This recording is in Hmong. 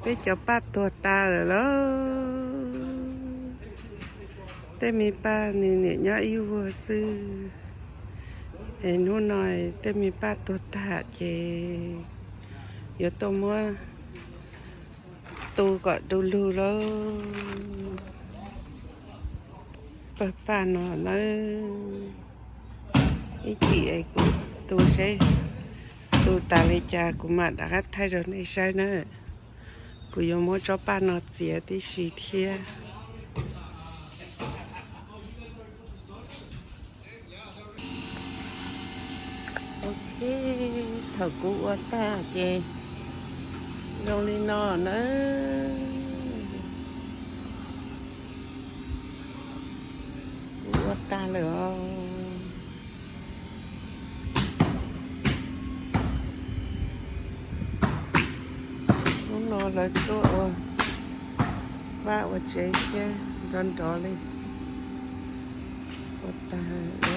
Peb cov paj tuag tas lawm lauj. Tej me paj nws niam nyob ib vuag xwb. Es hnub no tej me paj tuag tas ces yuav tuaj muab tu kom du lug lauj. Paj, paj no nawb. Ib chim es kuv tu seb tu tas li cas kuv mam rov qab thaij rau nej saib na. Kuv yuav muab tsob paj no txiav tib si thiab. Ok, thaum kuv ua tag ces zoo li no nawb. Kuv ua tag lawm os. Hnub no lawv tuaj ua vaj ua tsev thiab nrov nrov li. Ua tag